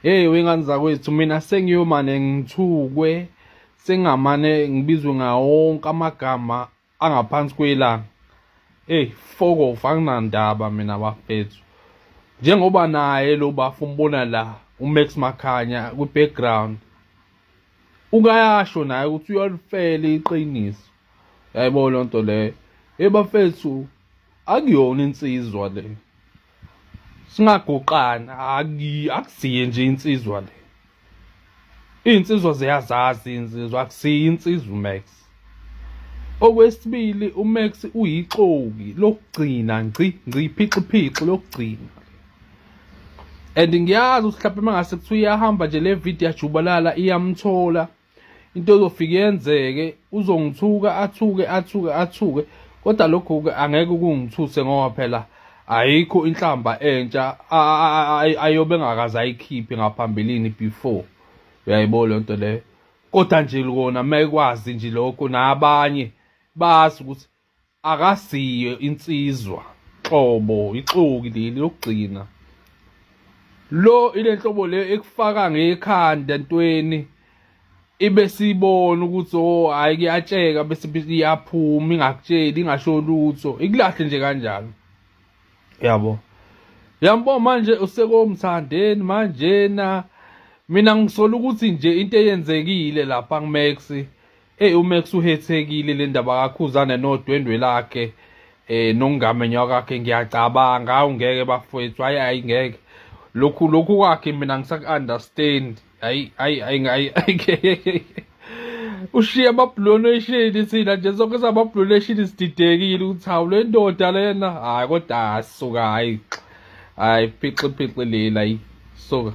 Hey wengane zakwethu, mina sengiyomane ngithukwe, sengamane ngibizwe ngawonke amagama angaphansi kwelanga. Hey, fokof, anginandaba mina bafethu. Njengoba naye lo bafo umbona la uMax Makhanya kwi-background, ukayasho naye ukuthi uyalifela iqiniso. Yayibona loo nto leyo. Hey bafethu, akuyona insizwa le. Singaguqana, akusiye nje insizwa le. Iy'nsizwa ziyazazi iy'nsizwa, akusiyo insizwa uMax. Okwesibili, uMax uyixoki lokugcina ngci ngci phixi phixi lokugcina. And ngiyazi ukuthi mhlawumbe mangase kuthiwa iyahamba nje le video yajubalala iyamthola, into ezofike yenzeke uzongithuka, athuke athuke athuke, kodwa lokhu-ke angeke kungithuse ngoba phela ayikho inhlamba entsha ayobe engakaze ayikhiphe ngaphambilini before. Uyayibona leyo nto leyo? Kodwa nje kona mekwazi nje lokho, nabanye bazi ukuthi akasiyo insizwa xobo, ixoki leli lokugcina lo, ile nhlobo le ekufaka ngekhanda ntweni ibe sibona ukuthi oh hayi kuyatsheka, bese iyaphuma ingakutsheli, ingasho lutho, ikulahle nje kanjalo. Yabo, yambo manje usekomthandeni manjena. Mina ngisola ukuthi nje into eyenzekile lapha kuMax, hey, uMax uhethekile le ndaba kaKhuzane nodwendwe lakhe nokungamenywa kwakhe. Ngiyacabanga awungeke bafowethu, hayi hayi ngeke lokhu kwakhe, mina ngisaku-understand. Hayi hayi hayi hayi, ushiye ama-blue nation, thina nje sonke sama-blue nation sididekile ukuthi hawu, le ndoda lena, hhayi kodwa suka, hhayi hayi, phixi phixi lela, hayi suka.